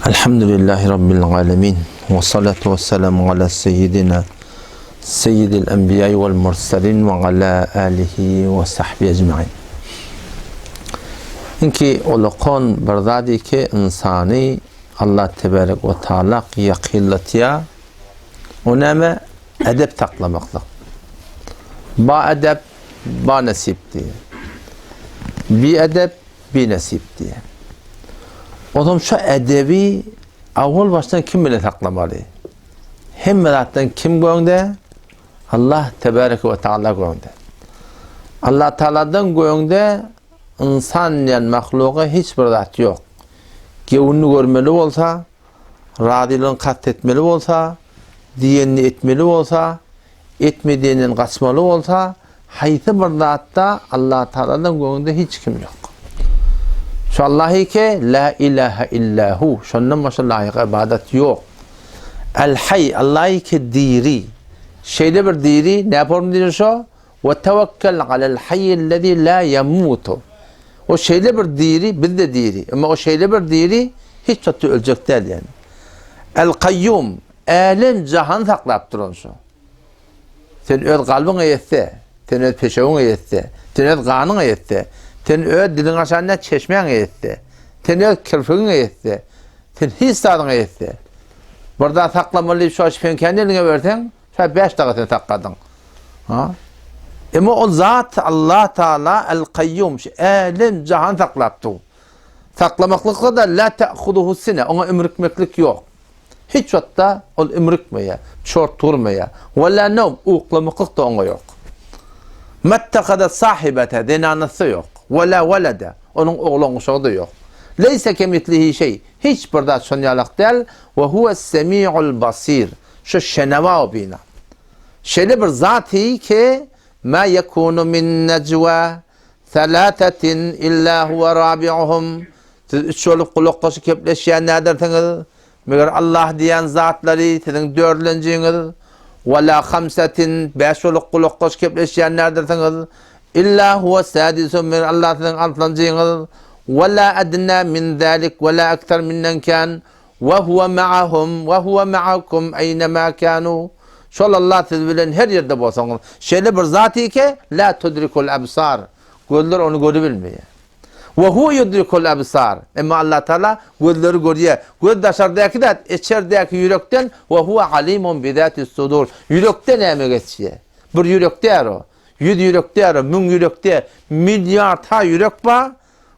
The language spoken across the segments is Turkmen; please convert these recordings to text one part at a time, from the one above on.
Elhamdülillahi Rabbil alemin. Ve salatu ve selamu ala seyyidina seyyidil enbiya vel murselin ve ala alihi ve sahbihi ecmain. Inki olakon bir zady ki ynsany Allah tebarek ve taala ýakynlatýar. O näme? Edep saklamaklyk. Ba edep, ba nesip diýýär. Bi edep, bi nesip diýýär. Onsoň şu edebi awal başdan kim bilen saklamaly? Hemme zatdan kim göňde? Allah tebareke we taala göňde. Allah taaladan göňde ynsan diýen mahluga hiç bir zat ýok. Gewünini görmeli bolsa, razylygyny kast etmeli bolsa, diýenini etmeli bolsa, etme diýenden gaçmaly bolsa, haýsy bir zatda Allah Tagaladan göňünde hiç kim ýok. Şu Allahy ki, la ilahe illa hu, şondan başga laýyk ybadat ýok. El Hayy, Allahy ki diri. Şeýle bir diri, näme form diri şo? We tewekkel alel hayyellezî lâ yemûtu. O şeýle bir diri, biz-de diri. Emma o şeýle bir diri, hiç wagtda öljek däl ýani. El Kayyum, älem jahany saklap duran şo. Sen öz kalbyň eýesi, sen öz peşewiň eýesi, sen öz ganyň eýesi, sen öz diliň aşagynda çeşmäň eýesi, sen öz kirpigiň eýesi, sen hiç zadyň eýesi. Bir zat saklamaly diýip şo şpeňkäni eliňe berseň, Şa 5 daga sen sakladyň. Ha? Emma ol zat Allah Taala El-Kayyum, şu älem jahan saklap dur. Saklamaklykda da la ta'khuduhu sine, oňa ümrükmeklik ýok. Hiç wagtda ol ümrükmeýär, çort urmaýar. We la nawm, uklamaklyk da oňa ýok. Mattakada sahibete, zenanasy ýok. We la welede, onuň oglan uşagy da ýok. Leýse kemitlihi şeý, hiç bir zat şon ýalak däl. We huves-semi'ul basir. Şu şenewa bina. Şeýle bir zat ki, ma yekunu min najwa thalathatin illa huwa rabi'uhum. Siz üç bolup gulaklaşyp gepleşýän nädersiňiz? Meger Allah diýen zatlary siziň dördlenjiňiz. Wa la hamsatin bäş bolup gulaklaşyp gepleşýän nädersiňiz? Illa huwa sadisuhum meger Allah siziň altynjyňyz. Wa la adna min zalik wa la akthar minden kan. Wa huwa ma'ahum wa huwa ma'akum eýnemâ kânû. Şol Allah siz bilen her ýerde bolsaňyz. Şeýle bir zat ki, la tudrikul absar. Gözler ony görübilmeýär. Wa huwa yudrikul absar. Emma Allah Taala gözleri görýär. Göz daşardaky zat, içerdäki ýürekden wa huwa alimun bi zatis sudur. Ýürekde näme geçýär? Bir ýürek däl o. Ýüz ýürek däl o, müň ýürek däl. Milliard ha ýürek bar.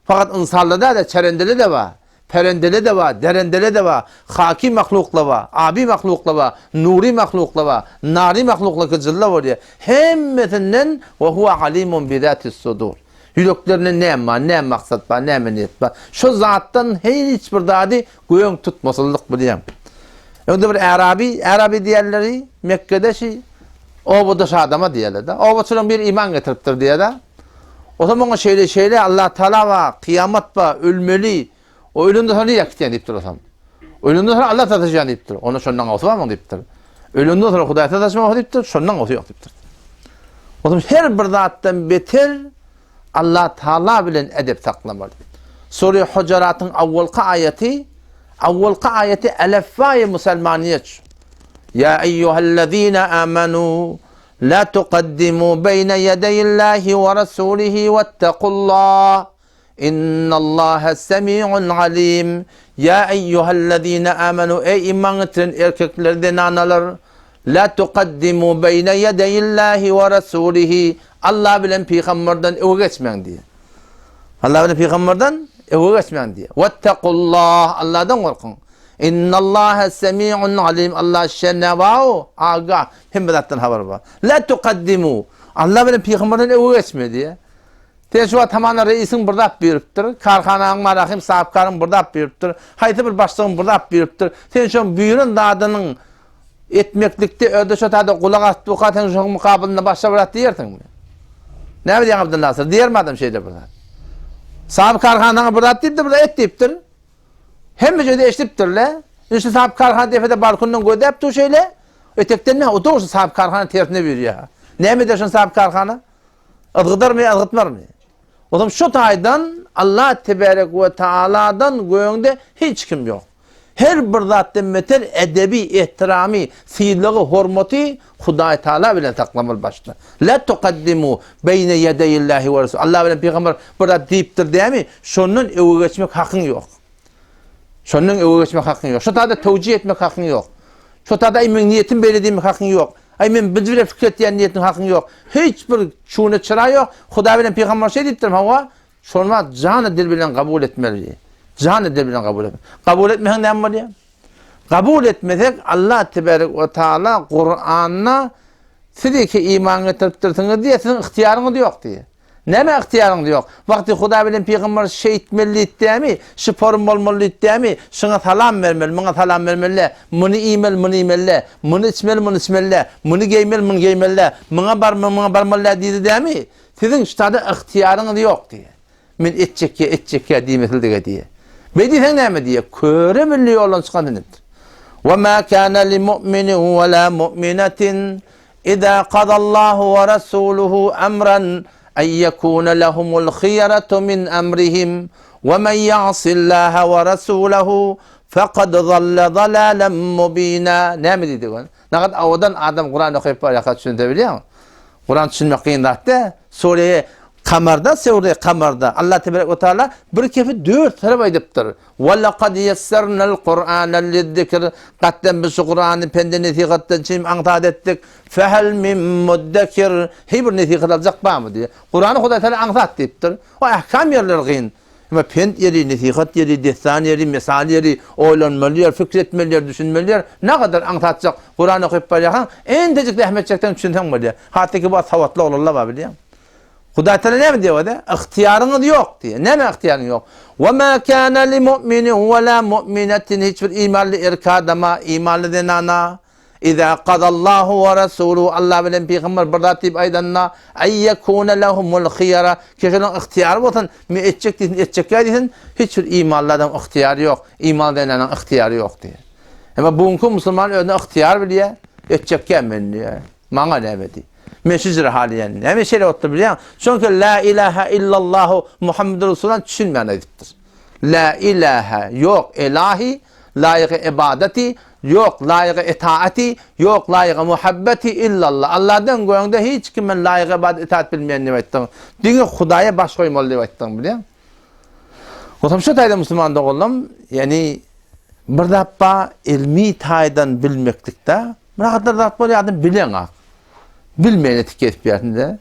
Fakat ynsanlarda däl, çerendede-de bar. Perendele-de bar, derendele-de bar, haki mahlukla bar, abi mahlukla bar, nury mahlukla bar, nary mahlukla ki jylla bolýar. Hemmesinden we huwa alimun bi zatis sudur. Ýüreklerinde näme bar, näme maksat bar, näme niýet bar. Şo zatdan hiç bir zady göň tutmasyzlyk bilýän. Öňde bir Ärabi, Ärabi diýenleri Mekgede şi obadaş adama diýerler-de. Obaçylaryň biri iman getiripdir diýer-de. Ozam oňa şeýle şeýle Allah Taala bar, kyýamat bar, ölmeli. O ölende soň nirä gitýän diýipdir ozam. Ölenden soň Allah sataşýan diýipdir. Onda şondan gowsy barmy diýipdir. Ölenden soň Hudaý sataşmak diýipdir, şondan gowsy ýok diýipdir. Ozam her bir zatdan beter Allah Taala bilen edep saklamaly. Sure Hujuratyň awwalky aýaty, awwalky aýaty elefbaýy musulmaniýet. Ya eyyuhellezine amanu La tukaddimu beýne ýedeýillahi we rasulihi wettakullah. Innallaha semi'un alim. Ýa eýýuhellezine amenu eý iman getiren erkekler zenanalar La tukaddimu beýne ýedeýillahi we rasulihi Allah bilen pygamberden öňe geçmäň diýýär. Allah bilen pygamberden öňe geçmäň diýýär. Wettakullah Allahdan gorkuň. Innallaha semi'un alim. Allah şenewa aga hemme zatdan habary bar. La tukaddimu. Allah bilen pygamberden öňe geçme diýýär. Sen şu wagt hamana reisiň bir zat buýrupdyr, karhanaň marahym sahapkaryň bir zat buýrupdyr, haýsy bir başlygyň bir zat buýrupdyr. Sen şoň buýran zadynyň etmeklikde öde şo tada gulak asyp durka sen şoň mukabylynda başga bir zat diýersiňmi? Näme diýýäň Abdylnasyr? Diýermi adam şeýle bir zat? Sahyp karhanaňa bir zat diýipdir, bir zat et diýipdir. Hemme ýerde eşidipdir-le. Indi şu sahyp karhana depede balkondan gözläp dur şeýle. Etekden ne? O dogry sahyp karhana tersine buýurýar. Näme eder şony sahyp karhana? Yzgydarmy ýa yzgytmarmy? O zaman şu taýdan Allah tebarek we taaladan göňde hiç kim ýok. Her bir zatdan beter edebi, ehtiramy, sylagy, hormaty Hudaý Taala bilen saklamaly başda. La tukaddimu beýne ýedeýillahi we rasul. Allah bilen pygamber bir zat diýipdir dämi? Şondan öňe geçmek hakyň ýok. Şondan öňe geçmek hakyň ýok. Şo taýda tewjih etmek hakyň ýok. Şo taýda aý meň niýetim beýle diýmek hakyň ýok. Aý men bijire pikir etýän niýetiň hakyň ýok. Hiç bir çuny çyra ýok. Hudaý bilen pygamber şeý diýipdir, hawa. Şony wagt jany dil bilen kabul etmeli. Jany dil bilen kabul etmeli. Kabul etmeseň näme bolýar? Kabul etmesek Allah tebarek we taala Kuranda siz iki iman getiripdirsiňiz diýe, siziň ygtyýaryňyz ýok diýe. Näme ygtyýaryňyz ýok? Wagty Hudaý bilen pygamber şeýtmeli diýipdämi? Şu form bolmaly diýipdämi? Şuňa salam bermeli, muňa salam bermeli, muny iýmeli, muny iýmeli, muny içmeli, muny içmeli, muny geýmeli, muny geýmeli, muňa barmaly, muňa barmaly diýdi dämi? Siziň ştada ygtyýaryňyz ýok diýýär. Men etjekýä, etjekýä diýmesizlige diýýär. Beý diýseň näme diýýär? Köre milli ýoldan çykan diýipdir. Wa ma kana li mu'minin wa la mu'minatin iza qadallahu wa rasuluhu amran an yakuna lahumul khiyaratu min amrihim wa man ya'sillaha wa rasulahu faqad zalla zalalan mubina. Näme diýdi? Nagat owadan adam Kuran okaýyp barýarka düşünse bilýäňmi? Kuran düşünmek kyn zat däl. Sure Kamarda, sure Kamarda Allah tebarek we taala bir kefi dört tarap aýdypdyr. Wa laqad ýessernal Kur'ana lizzikr. Gatdan biz şu Kurany pendi nesihatdan çyn aňsat etdik. Fehel min muddekir. Heý bir nesihat aljak barmy diýýär. Kurany Hudaý Taala aňsat diýipdir. O ahkam ýerleri kyn. Emma pent ýeri, nesihat ýeri, dessan ýeri, mesal ýeri, oýlanmaly ýer, pikir etmeli ýer, düşünmeli ýer nagadar aňsatjak. Kuran okyp barýarkaň, entejik zähmet çekseň düşünseň bolýar. Hatda ki bu sowatly oglanlar bar bilýäň. Hudaý Taala näme diýýär ode? Ygtyýaryňyz ýok diýýär. Näme ygtyýaryň ýok? Wa ma kana li mu'minin wa la mu'minatin hiç bir imanly erkek adama, imanly zenana Iza qadallahu we rasuluhu Allah bilen pygamber bir zat diýip aýdanda, ay yekune lehumul hyýara, ki şolaryň ygtyýary bolsun, men etjek diýsin, etjekkä diýsin, hiç bir imanly adamyň ygtyýary ýok, imanly zenanyň ygtyýary ýok diýýär. Emma bu günki musulman özüne ygtyýar bilýär, etjekkä men diýýär. Maňa näme diý. Men şu jüre halaýan. Näme şeýle bolupdyr bilýäň? Çünki la ilaha illallahu Muhammedur Resulullah düşünmän aýdypdyr. La ilaha ýok elahi Laýygy ybadaty, ýok, laýygy etaaty, ýok, laýygy muhabbeti illallah. Allahdan göňde hiç kim men laýygy ybadat etaat bilmeýän diýip aýtdyň. Diňe Hudaýa baş goýmaly diýip aýtdyň, bilýäň? Onsoň şu taýda musulman doganlarym, ýagny bir zat bar, ilmi taýdan bilmeklikde, bir hatlar zat bolýar, adam bileňak. Bilmeýän etik kesip ýersin-de.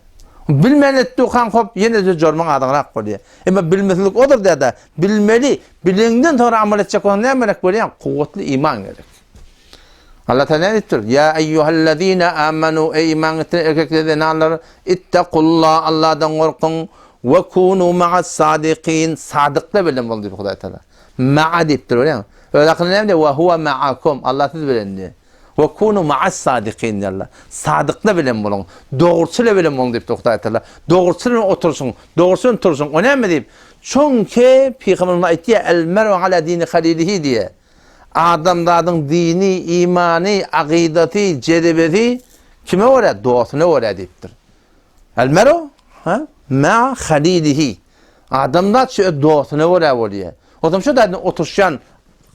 Bilmeýän etdi okan hop ýene-de jormaň azyňrak bolýar. Emma bilmeslik odur däde. Bilmeli. Bileňden soňra amal etjek bolsaň näme gerek bolýar? Kuwwatly iman gerek. Allah Teala näme diýipdir? Ýa eýýuhellezine amanu eý iman getiren erkekler zenanlar ittakullah Allahdan gorkuň we kunu ma'as sadikin sadyklar bilen boluň diýip Hudaý Teala. Ma'a diýipdir görýäňmi? Öz hakynda näme diýýär? We huwa ma'akum. Allah siz bilen diýýär. We kunu ma'as sadikin diýýärler. Sadyklar bilen boluň, dogruçylar bilen boluň diýipdir Hudaý Taala. Dogruçyl bilen oturyşyň, dogruçyl bilen turuşyň. O näme diýip? Çünki Pygamberimiz aýtýar, El mer'u ala dini halilihi diýýär. Adamzadyň dini, imany, akydasy, jezebesi kime görä? Dostuna görä diýipdir. El meru ha ma halilihi. Adamzat şu öz dostuna görä bolýar. Otam şu taýdan oturşýan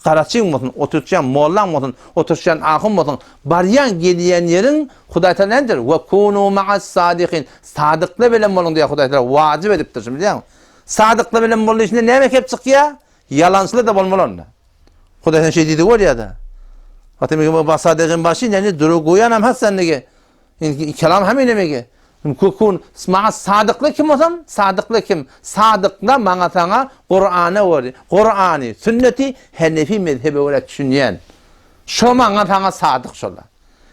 garaçyň bolsun, oturşýan mollaň bolsun, oturşýan ahun bolsun, barýan gelýän ýeriň Hudaý Taala näme diýýär? We kunu ma'as sadikin. Sadyklar bilen boluň diýýär Hudaý Taala. Wajyp edipdir şuny bilýäňmi? Sadyklar bilen bol diýişinde näme kelip çykýar? Ýalançylar da bolmaly onda. Hudaý sen şeý diýdi bolýar-da. Hatta bir basadygyn başy, ýani duru goýanam hasan diýe. Indi kelam hem ine Kukun maňa sadykly kim bolsam, sadykly kim? Sadykla maňa saňa Kur'ana görä, Kur'any, sünneti Hanefi mezhebe görä düşünýän. Şo maňa saňa sadyk şola.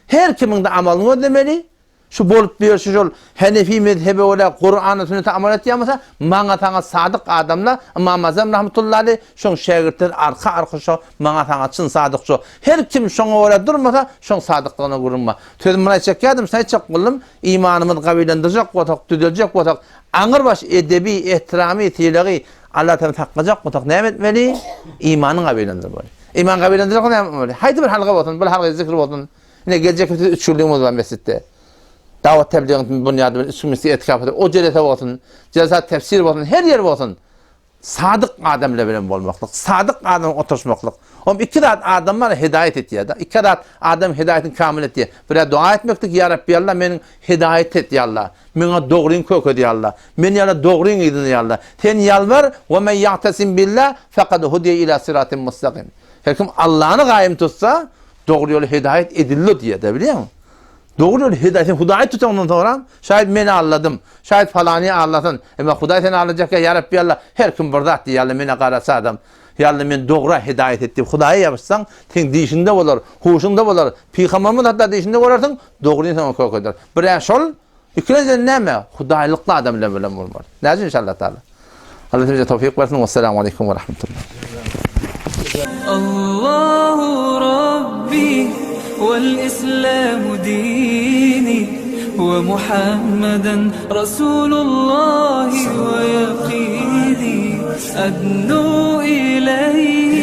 Her kimiň de amalyny gözlemeli. Şu bolup ýörşi şol Hanefi mezhebe görä Kur'ana, sünnete amal etýän bolsa, maňa saňa sadyk adamla Ymam Azam rahmetullahi aleyh şoň şägirtleri arka-arka şo maňa saňa çyn sadyk şo. Her kim şoňa görä durmasa, şoň sadyklygyna gürrüň bar. Sözüm muny aýtjak ýadym, şuny aýtjak boldum, imanymyzy gawylandyrjak bolsak, düzeljek bolsak, aňyrbaş edebi, ehtiramy, sylagy Allah tarapyndan saklajak bolsak näme etmeli? Imany gawylandyrmaly. Imany gawylandyrjak bolsak näme etmeli? Haýsy bir halga bolsun, bir halga zikr bolsun. Ine geljek hepde üç günlügimiz bar mesjitde. Dawat tebligiň bunýady bilen üç gün mesjitde etikaf edip, o jelese bolsun, jelsat tefsir bolsun, her ýer bolsun. Sadyk adamlar bilen bolmaklyk, sadyk adam oturyşmaklyk. Om iki zat adamlara hidaýat etýär-de. Iki zat adam hidaýatyny kamil etýär. Biri dua etmeklik, Ýa Rabbi Alla meniň hidaýat et ýa Alla. Meňe dogryňy köket ýa Alla. Men ýa Alla dogryň yzynda ýa Alla. Sen ýalbar, Ve men ýa'tasim billah fekad hudiye ila siratin mustakim. Her kim Allany gaýym tutsa, dogry ýola hidaýat edildi diýýär-de, bilýäňmi? Dogry ýola hidaýat, sen Hudaýy tutaňdan soňra, şaýat men alladym, şaýat falany allasyn, emma Hudaý seni allajak ýa Rabbi Alla, her kim bir zat diýýär, Alla meni garaçy adam, ýa Alla meni dogra hidaýat et diýip Hudaýa ýapyşsaň, seň dişiňde bolar, huşuňda bolar, Pygamberimiz hatda dişinde görersiň, dogryny saňa kökeder. Bir-ä şol, ikinjiden näme? Hudaýlykly adam bilen bilen bolmaly. Näme üçin inşallah taala? Allah size towfik bersin. Wessalamu aleýkum we rahmetullah. Allahu Rabbi wal Islamu dini we Muhammeden Rasulullahi we ýakini adnu ileýhi.